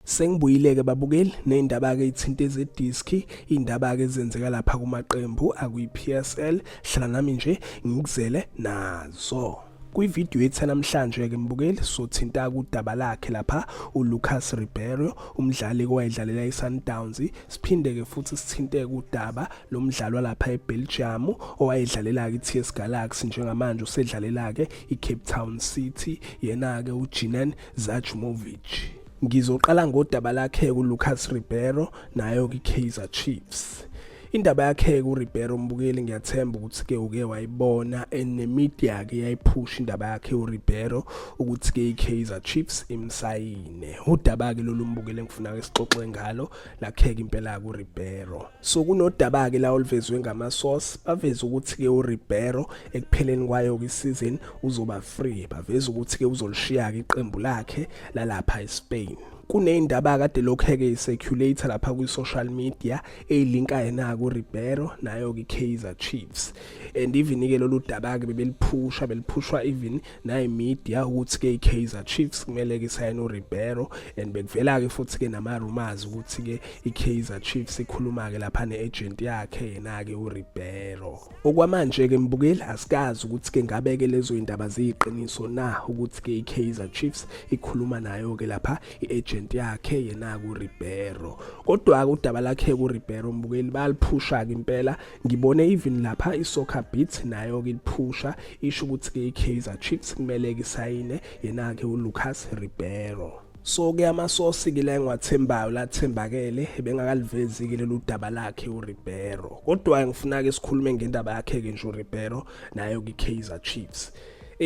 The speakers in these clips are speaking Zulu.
Sengibuyile-ke babukeli ney'ndaba-ke ey'thinta ezediski, iy'ndaba-ke ezenzeka lapha kumaqembu akwi-PSL. Hlala nami nje ngikuzele nazo. Kwividiyo yethu namhlanje ke mbukeli sothinta kudaba lakhe lapha uLucas Ribeiro, umdlali owayedlalela iSundowns. Siphinde ke futhi sithinte kudaba lomdlali walapha eBelgium owayedlalela iTS Galaxy, njengamanje usedlalela ke iCape Town City, yena ke uDžinan Zajmovic. Ngizoqala ngodaba lakhe uLucas Ribeiro nayo kwiKaizer Chiefs. Indaba yakhe kuRibeiro, mbukeli, ngiyathemba ukuthi ke uke wayibona enemedia ke yayiphusha indaba yakhe uRibeiro ukuthi ke iKaizer Chiefs imsayine. Udaba ke lolu, mbukeli, engifuna ke sixoxe ngalo lakhe ke impela kuRibeiro. So kunodaba ke la oluvezwe ngama source, baveza ukuthi ke uRibeiro ekupheleni kwayo ke season uzoba free. Baveza ukuthi ke uzolishiya ke iqembu lakhe lalapha eSpain. Kuneyindaba kade lokhu ke i-circulate lapha kwi-social media eyilinka yena ku Ribeiro nayo ke Kaizer Chiefs, and even ke lolu daba ke bebeliphusha, beliphushwa even nayi media ukuthi ke iKaizer Chiefs kumele ke sayine uRibeiro, and bekuvela ke futhi ke nama rumors ukuthi ke iKaizer Chiefs ikhuluma ke lapha neagent yakhe yena ke uRibeiro. Okwamanje ke mbukeli, asikazi ukuthi ke ngabe ke lezo indaba ziyiqiniso na, ukuthi ke iKaizer Chiefs ikhuluma nayo ke lapha iagent yakhe yena kuRibeiro. Kodwa ke udaba lakhe kuRibeiro, mbukeli, baliphusha ke impela. Ngibone even lapha iSoccer Beat nayo ke liphusha, isho ukuthi ke iKaizer Chiefs kumele ke isayine yena ke uLucas Ribeiro. So ke amasosi ke la engiwathembayo lathembakele bengakalivezi ke lolu daba lakhe uRibeiro, kodwa ngifuna ke sikhulume ngendaba yakhe ke nje uRibeiro nayo ke Kaizer Chiefs.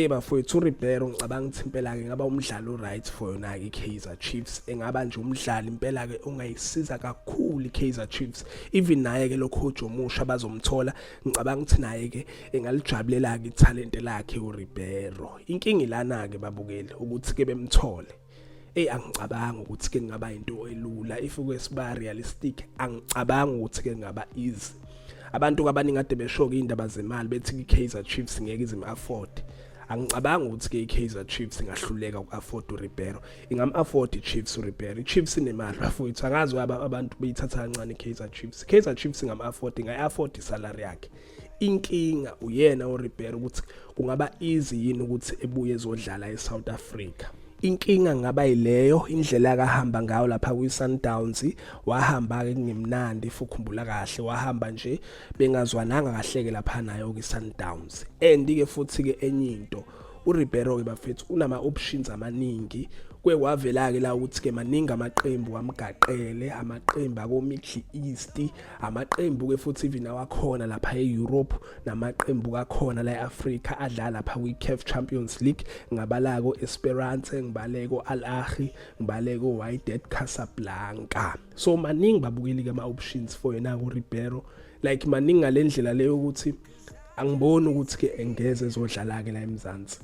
Bafowethu, uRibeiro ngicabanga ukuthi impela ke ngaba umdlalo right for yona ke Kaizer Chiefs, engaba nje umdlali impela ke ongayisiza kakhulu iKaizer Chiefs. Even naye ke lo coach omusha bazomthola, ngicabanga ukuthi naye ke engalijabulela ke italent lakhe uRibeiro. Inkingi lana ke babukeli ukuthi ke bemthole. Ey, angicabanga ukuthi ke ngaba into elula. If ke siba realistic, angicabanga ukuthi ke ngaba easy. Abantu abaningi kade besho ke indaba zemali, bethi iKaizer Chiefs ngeke izim afford. Angicabanga ukuthi ke iKaizer Chiefs ingahluleka uku-afford uRibeiro. Ingam-afford iChiefs uRibeiro. iChiefs inemali bafowethu, angazi abantu beyithatha kancane iKaizer Chiefs. Kaizer Chiefs ingam-afford, ingayi-afford isalary yakhe. Inkinga uyena uRibeiro ukuthi kungaba easy yini ukuthi ebuye ezodlala eSouth Africa. Inkinga ngaba yileyo indlela akahamba ngayo lapha kwi-Sundowns. Wahamba ke kungemnandi, if ukhumbula kahle, wahamba nje bengazwananga kahle ke lapha nayo kwi-Sundowns. And ke futhi ke enye into, uRibeiro ke bafethu unama options amaningi. Kuye kwavela ke la ukuthi ke maningi amaqembu amgaqele, amaqembu ako Middle East, amaqembu ke futhi even awakhona lapha eEurope, namaqembu kakhona la eAfrica adlala lapha kwi-CAF Champions League. Ngabalako Esperance, ngibaleko Al Ahly, ngibaleko Wydad Casablanca. So maningi babukeli ke ama options for yena ku Ribeiro, like maningi ngalendlela leyo ukuthi angiboni ukuthi ke engeze ezodlala ke la eMzansi.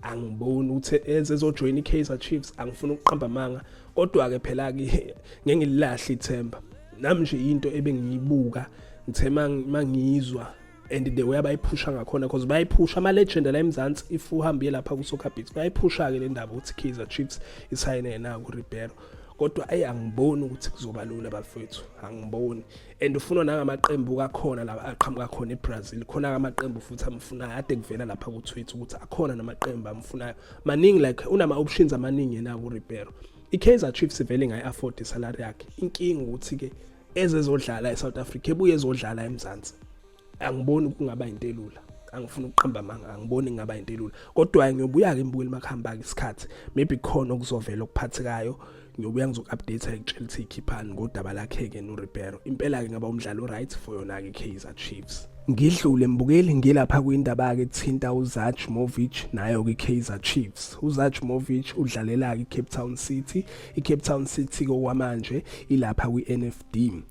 Angiboni ukuthi eze ezojoin iKaizer Chiefs. Angifuni ukuqamba amanga, kodwa ke phela ke ngeke ngililahle ithemba. Nami nje into ebengiyibuka, ngithe mangizwa and the way abayiphusha ngakhona, because bayayiphusha ama legend la eMzansi. If uhambe lapha ku Soccer Beats, bayayiphusha ke le ndaba ukuthi Kaizer Chiefs isayine yena ku Ribeiro, kodwa ayi, angiboni ukuthi kuzoba lula bafethu, angiboni. And ufunwa nangamaqembu kakhona la aqhamuka khona eBrazil, khona amaqembu futhi amfunayo, ade kuvela lapha ku Twitter ukuthi akhona namaqembu amfunayo maningi. Like unama options amaningi yena ku Ribeiro. iKaizer Chiefs vele ingayi afford isalary yakhe. Inkinga ukuthi ke ezezodlala eSouth Africa, ebuye ezodlala eMzansi, angiboni kungaba into elula. Angifuni ukuqamba amanga, angiboni kungaba into elula. Kodwa ngiyobuya ke mbukeli makuhamba isikhathi, maybe khona okuzovela okuphathekayo. Ngiyobuya ngizoku-update, ngitshela ukuthi ikhiphani ngodaba lakhe ke noRibeiro. Impela ke ngaba umdlalo right for yona ke Kaizer Chiefs. Ngidlule mbukeli ngilapha kwindaba ke thinta uZajmovic nayo ke Kaizer Chiefs. UZajmovic udlalela ke Cape Town City. iCape Town City kokwamanje ilapha kwiNFD.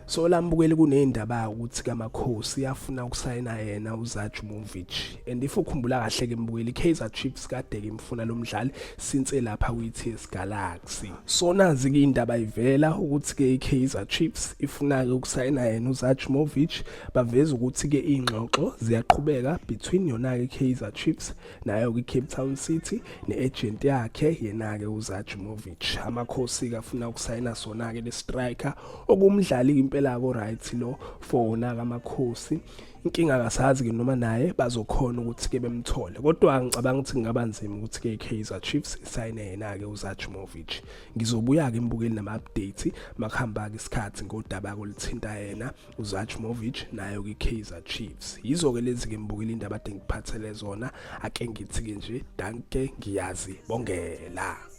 So la mbukeli kunezindaba ukuthi kaMakhosi afuna ukusayina yena uZajmovic and if ukhumbula kahle ke mbukeli iKaizer Chiefs kade ke imfuna lo mdlali since elapha kwiTS Galaxy. So nazi ke indaba ivela ukuthi ke iKaizer Chiefs ifuna ke ukusayina yena uZajmovic baveza ukuthi ke ingxoxo ziyaqhubeka between yona ke Kaizer Chiefs nayo ke Cape Town City neagent yakhe yena ke uZajmovic. Amakhosi ke afuna ukusayina sona ke le striker okumdlali impela ko right lo for wona kaMakhosi. Inkinga akasazi ke noma naye bazokhona ukuthi ke bemthole kodwa ngicabanga ukuthi kungaba nzima ukuthi ke Kaizer Chiefs isayine yena ke uZajmovic. Ngizobuya ke mbukeli nama updates makuhamba ke isikhathi ngodaba kolithinta yena uZajmovic nayo ke Kaizer Chiefs. Yizo ke lezi ke mbukeli indaba ade ngiphathele zona ake ngithi ke nje danke ngiyazi bongela.